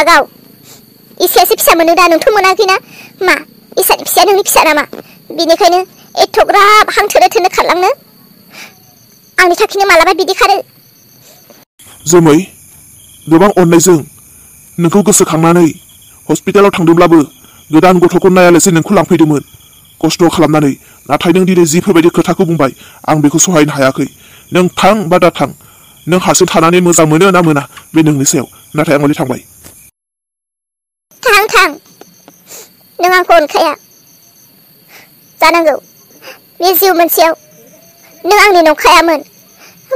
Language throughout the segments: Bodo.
गाव इसेसो फिसा मोनो दा नोंथ' मोनाखैना मा इसानि फिसाया नोंनि फिसा नामा बिनिखायनो एथ'ग्राब हां थोनो थोनो खारलांनो आंनि थाखायनो मालाबा बिदि खारो जोमै गोबां अननायजों नोंखौ गोसोखांनानै हस्पिटालाव थांदोंब्लाबो गोदान गथ'खौ नायालासे नोंखौ लांफैदोंमोन खस्थ' खालामनानै नाथाय नों दिनै जिफोरबायदि खोथाखौ बुंबाय आं बेखौ सहायनो हायाखै नों थां बा दा थां नों हारसिं थानानै मोजां मोनो ना मोना बे नोंनि सायाव नाथाय आं हले थांबाय थां नों आंखौ अनखाया जानांगौ बे जिउ मोनसेयाव नों आंनि नंखायामोन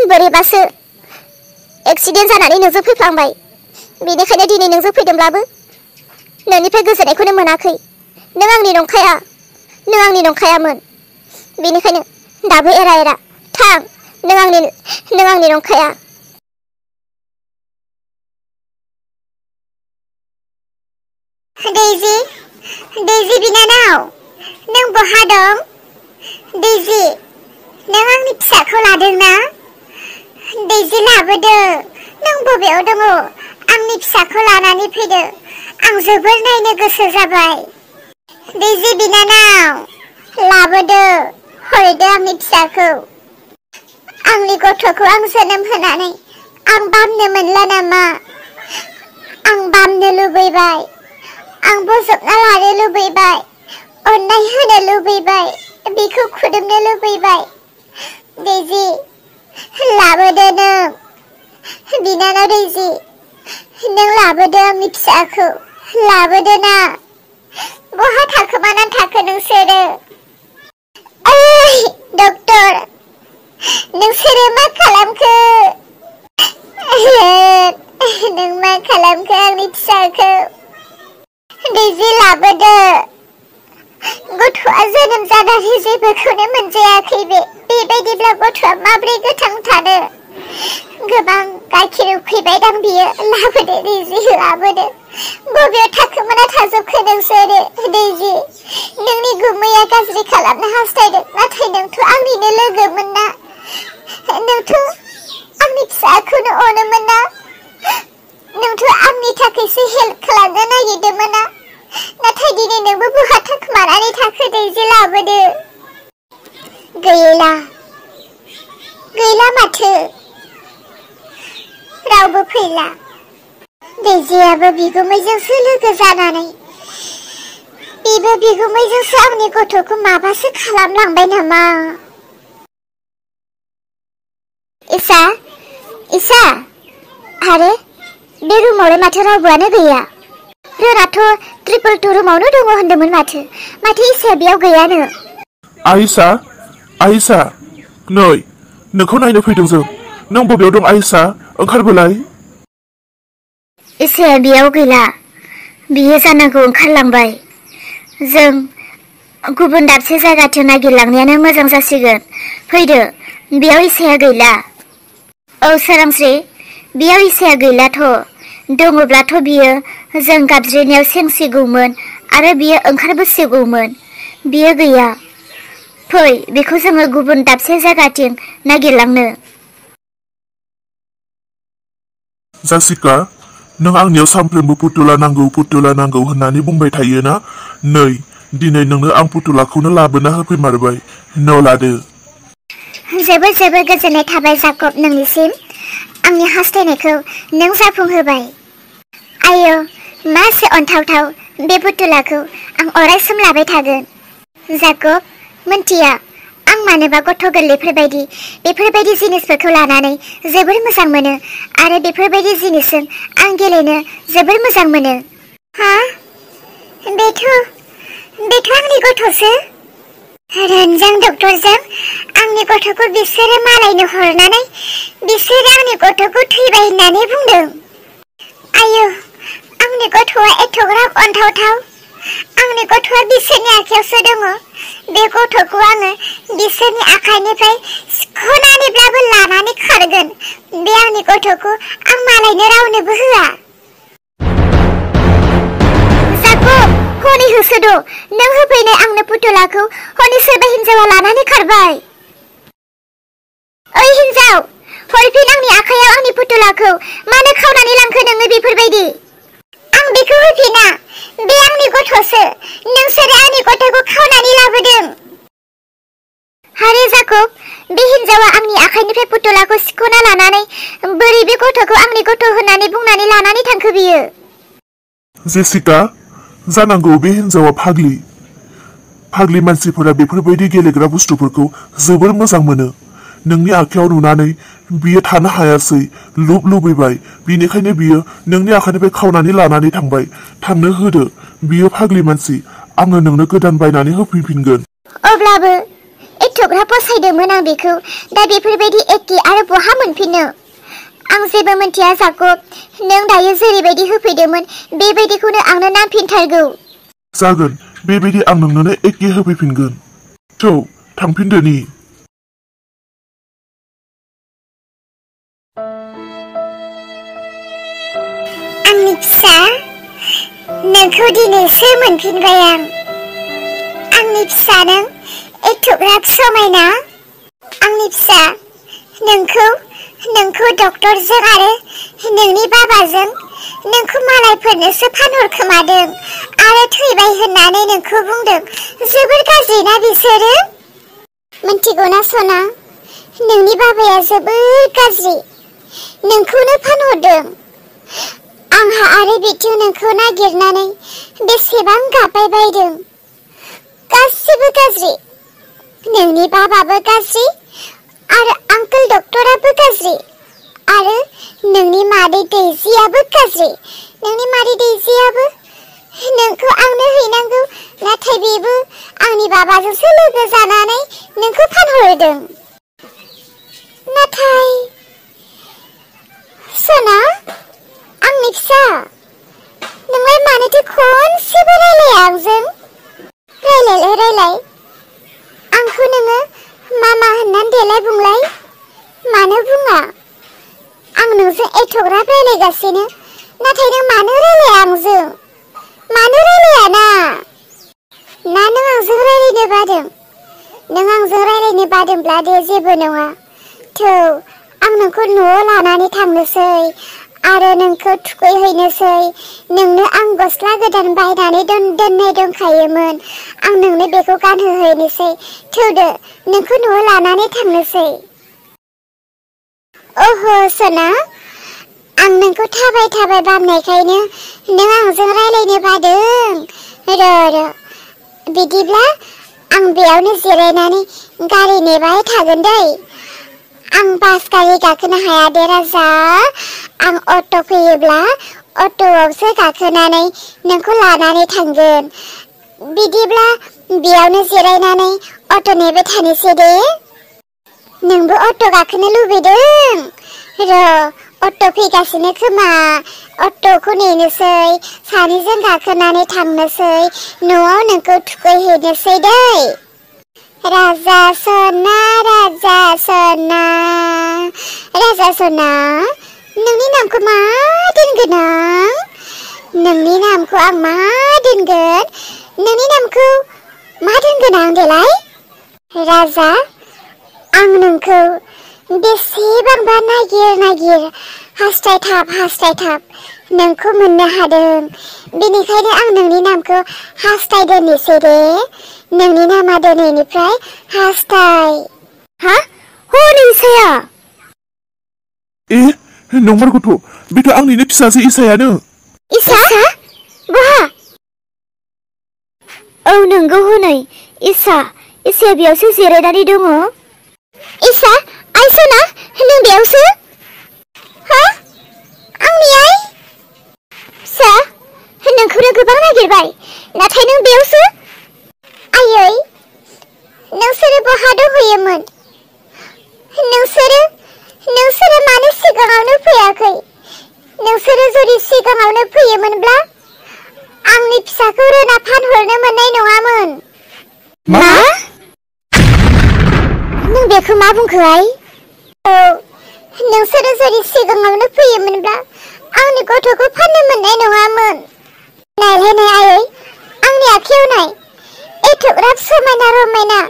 बोरैबासो एक्सिडेन्ट जानानै नोंजों फैफ्लांबाय बेनिखायनो दिनै नोंजों फैदोंब्लाबो नोंनिफ्राय गोजोननायखौनो मोनाखै नों आंनि नंखायामोन बेनिखायनो दाबो एरा थां नों आंनि नंखाया दैजि बिनानाव नों बहा दं दैजि नों आंनि फिसाखौ लादोंना दैजि लाबोदो नों बबेयाव दङ आंनि फिसाखौ लानानै फैदो आं जोबोर नायनो गोसो जाबाय दैजि बिनानाव लाबोदो हरदो आंनि फिसाखौ आंनि गथ'खौ आं जोनोम होनानै आं बामनो मोनला नामा आं बामनो लुबैबाय आं बजबना लानो लुबैबाय अननाय होनो लुबैबाय बेखौ खुदुमनो लुबैबाय दैजि लाबोदो नों बिनानाव दैजि नों लाबोदो आंनि फिसाखौ लाबोदो ना बहा थाखोमानानै थाखो नोंसोरो ओइ डक्टर नोंसोरो मा खालामखो नों मा खालामखो आंनि फिसाखौ दैजि लाबोदो गथ'आ जोनोम जानानै जेबोखौनो मोनजायाखै बेबायदिब्ला गथ'आ माब्रै गोथां थानो गोबां गाइखेर उखैबायदां बियो लाबोदो दैजि लाबोदो बबेयाव थाखोमाना थाजोबखो नोंसोरो दैजि नोंनि गुमैया गाज्रि खालामनो हास्थायदों नाथाय नोंथ' आंनिनो लोगोमोन ना नोंथ' आंनि फिसाखौनो अनोमोन ना नोंथ' आंनि थाखायसो हेल्प खालामनो नागिरदोंमोन ना नाथाय दिनै नोंबो बहा थाखोमानानै थाखो दैजि लाबोदो गैला माथो रावबो फैला दैजियाबो बिगुमैजोंसो लोगो जानानै बेबो बिगुमैजोंसो आंनि गथ'खौ माबासो खालामलांबाय नामा इसा आरे बे रुमावलाय माथो रावबोआनो गैया रोनाथ' 222 रुमावनो दङ होनदोंमोन माथो इसाया बेयाव गैयानो आयसा नै नोंखौ नायनो फैदों जों नों बबेयाव दं आयसा ओंखारबोलाय इसाया बेयाव गैला बियो जानांगौ ओंखारलांबाय जों गुबुन दाबसे जायगाथिं नागिरलांनायानो मोजां जासिगोन फैदो बेयाव इसाया गैला औ सोरांस्रि बेयाव इसाया गैलाथ' दङब्लाथ' बियो जों गाबज्रिनायाव सेंसिगौमोन आरो बियो ओंखारबोसिगौमोन बियो गैया फै बेखौ जोङो गुबुन दाबसे जायगाथिं नागिरलांनो जासिका नों आंनियाव सानफ्रोमबो पुतुला नांगौ होननानै बुंबाय थायोना नै दिनै नोंनो आं पुतुलाखौनो लाबोना होफैमारबाय न लादो जोबोर गोजोननाय थाबाय जाकब नोंनिसिम आंनि हास्थायनायखौ नों जाफुंहोबाय आयो मासे अनथावथाव बे पुतुलाखौ आं अरायसम लाबाय थागोन जाकब मोनथिया आं मानोबा गथ' गोरलैफोरबायदि जिनिसफोरखौ लानानै जोबोर मोजां मोनो आरो बेफोरबायदि जिनिसजों आं गेलेनो जोबोर मोजां मोनो हा बेथ' आंनि गथ'सो रन्जां डक्टरजों आंनि गथ'खौ बिसोरो मालायनो हरनानै बिसोरो आंनि गथ'खौ थैबाय होननानै बुंदों आयो आंनि गथ'आ एथ'ग्राब अनथावथाव आंनि गथ'आ बिसोरनि आखायावसो दङ बे गथ'खौ आङो बिसोरनि आखाइनिफ्राय सिख'नानैब्लाबो लानानै खारगोन बे आंनि गथ'खौ आं मालायनो रावनोबो होआ जाकब हनै होसोद' नों होफैनाय आंनो पुतुलाखौ हनै सोरबा हिन्जावा लानानै खारबाय ओइ हिन्जाव हरफिन आंनि आखायाव आंनि पुतुलाखौ मानो खावनानै लांखो नोङो बेफोरबायदि आं आं बेखौ होफिना। बे आंनि गथ'सो। नोंसोरो आंनि गथ'खौ खावनानै लाबोदों। आरे जाकब, बे हिन्जावा आंनि आखाइनिफ्राय पुतुलाखौ सिख'ना लानानै बोरै बे गथ'खौ आंनि गथ' होननानै बुंनानै लानानै थांखो बियो? जेसिका, जानांगौ बे हिन्जावा फाग्लि मानसिफोरा बेफोरबायदि गेलेग्रा बुस्थुफोरखौ जोबोर मोजां मोनो। नोंनि आखायाव नुनानै बियो थानो हायासै, लुबैबाय। बिनिखायनो बियो नोंनि आखाइनिफ्राय खावनानै लानानै थांबाय। थांनो होदो, बियो फाग्लि मानसि। आङो नोंनो गोदान बायनानै होफैफिनगोन। अब्लाबो एथ'ग्राब फसायदोंमोन आं बेखौ। दा बेफोरबायदि एखे आरो बहा मोनफिननो? आं जेबो मिन्थिया जाकब। नों दायो जेरैबायदि होफैदोंमोन बेबायदिखौनो आंनो नांफिनथारगौ। जागोन, बेबायदि आं नोंनो एखे होफैफिनगोन। थौ, थांफिनदोनि। आंनि फिसा, नोंखौ दिनैसो मोनफिनबाय आं। आंनि फिसा, नों एथ'ग्राब समायना। आंनि फिसा, नोंखौ डक्टरजों आरो नोंनि बाबाजों नोंखौ मालायफोरनोसो फानहरखोमादों आरो थैबाय होननानै नोंखौ बुंदों। जोबोर गाज्रि ना बिसोरो? मिन्थिगौना सना? नोंनि बाबाया जोबोर गाज्रि। नोंखौनो फानहरदों। आंहा आरो बिथिं नोंखौ नागिरनानै बेसेबां गाबबाय बायदों। गासिबो गाज्रि। नोंनि बाबाबो गाज्रि आरो आंकोल डक्टराबो गाज्रि आरो नोंनि मादै दैजियाबो गाज्रि। नोंनि मादै दैजियाबो नोंखौ आंनो हैनांगौ, नाथाय बेबो आंनि बाबाजोंसो लोगो जानानै नोंखौ फानहरदों। नाथाय सना, आंनि फिसा, नोंलाय मानोथो खनसेबो रायलाया आंजों? रायलाय। आंखौ नोङो मामा होननानै देलाय बुंलाय। मानो बुङा? आं नोंजों एथ'ग्राब रायलायगासिनो, नाथाय नों मानो रायलाया आंजों? मानो रायलाया ना नों आंजों रायलायनो बादों? नों आंजों रायलायनो बादोंब्ला दे जेबो नङा। थौ, आं नोंखौ न'आव लानानै थांनोसै आरो नोंखौ थुखैहैनोसै। नोंनो आं गस्ला गोदान बायनानै दोननाय दंखायोमोन। आं नोंनो बेखौ गानहोहैनोसै। थौदो, नोंखौ न'आव लानानै थांनोसै। ओहो सना, आं नोंखौ थाबाय बामनायखायनो नों आंजों रायलायनो बादों। र' बिदिब्ला आं बेयावनो जिरायनानै गारि नेबाय थागोन दै। आं बास गारि गाखोनो हाया दे राजा। आं अट' फैयोब्ला अट'आवसो गाखोनानै नोंखौ लानानै थांगोन। बिदिब्ला बेयावनो जिरायनानै अट' नेबाय थानोसै दे। नोंबो अट' गाखोनो लुबैदों? र' अट' फैगासिनो खोमा। अट'खौ नेनोसै, सानैजों गाखोनानै थांनोसै, न'आव नोंखौ थुखैहैनोसै दै। राजा सना, राजा सना, राजा सना, नोंनि नामखौ मा दोनगोन आं? नोंनि नामखौ आं मा दोनगोन? नोंनि नामखौ मा दोनगोन आं देलाय? राजा, आं नोंखौ बेसेबांबा नागिर हास्थायथाब नोंखौ मोननो हादों। बेनिखायनो आं नोंनि नामखौ हास्थाय दोननोसै दे। नोंनि नामा दिनैनिफ्राय हास्थाय। हा? हनै इसाया? नंमारगौथ', बेथ' आंनिनो फिसाजो इसायानो। इसा? बहा? औ नंगौ, हनै इसाया बेयावसो जिरायनानै दङ। इसा, आइ सना, नों बेयावसो? हा? आंनि आइ? फिसा, नोंखौनो गोबां नागिरबाय, नाथाय नों बेयावसो? आयै, नोंसोरो बहा दंहैयोमोन? नोंसोरो मानो सिगाङावनो फैयाखै? नोंसोरो जुदि सिगाङावनो फैयोमोनब्ला आंनि फिसाखौ रोना फानहरनो मोननाय नङामोन। मा? नों बेखौ मा बुंखो आइ? औ, नोंसोरो जुदि सिगाङावनो फैयोमोनब्ला आंनि गथ'खौ फाननो मोननाय नङामोन। नायलाय आयै, आंनि आखायाव नाय, एथ'ग्राब समायना रमायना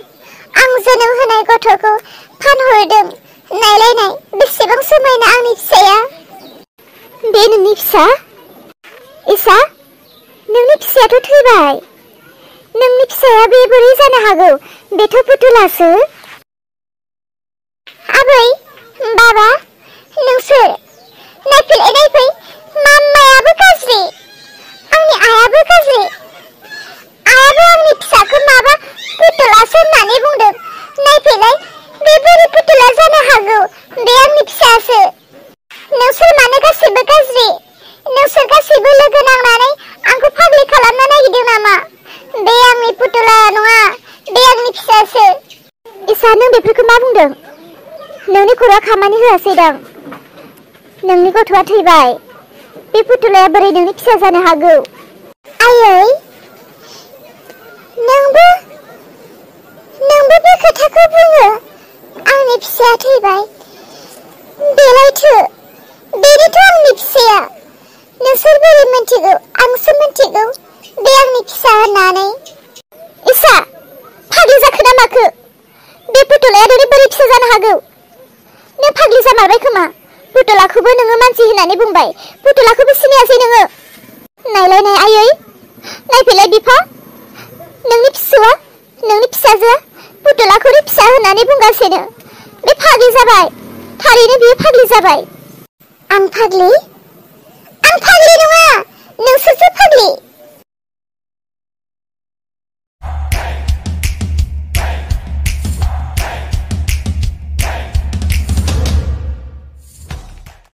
आं जोनोम होनाय गथ'खौ फानहरदों। नायलाय बेसेबां समायना आंनि फिसाया। बे नोंनि फिसा? इसा नोंनि फिसायाथ' थैबाय नोंनि फिसाया बे बोरै जानो हागौ बेथ' फुथुलासो आबै बाबा नोंसोर नायफै मामायाबो गाज्रि आंनि आयाबो गाज्रि आयाबो आंनि फिसाखौ माबा फुथुलासो होननानै बुंदों नायफैलाय बे बोरै फुथुला जानो हागौ बे आंनि फिसासो नोंसोर मानो गासिबो गाज्रि नोंसोर गासिबो लोगो नांनानै आंखौ फाग्लि खालामनो नागिरदों नामा बे आंनि फुथुला नङा बे आंनि फिसासो इसा नों बेफोरखौ मा बुंदों नोंनि खर'आ खामानि होआसैदां नोंनि गथ'आ थैबाय बे फुथुलाया बोरै नोंनि फिसा जानो हागौ आयै नोंबो बे खोथाखौ बुङो आंनि फिसाया थैबाय बेलायथो बेनोथ' आंनि फिसाया नोंसोर बोरै मिन्थिगौ आंसो मिन्थिगौ बे आंनि फिसा होननानै इसा फाग्लि जाखो ना माखो बे फुथुलाया नोंनि बोरै फिसा जानो हागौ नों फाग्लि जामारबाय खोमा फुथुलाखौबो नोङो मानसि होननानै बुंबाय फुथुलाखौबो सिनायासै नोङो नायलाय आयै नायफैलाय बिफा नोंनि फिसौआ नोंनि फिसाजोआ फुथुलाखौनो फिसा होननानै बुंगासिनो बे फाग्लि जाबाय थारैनो बियो फाग्लि जाबाय आं फाग्लि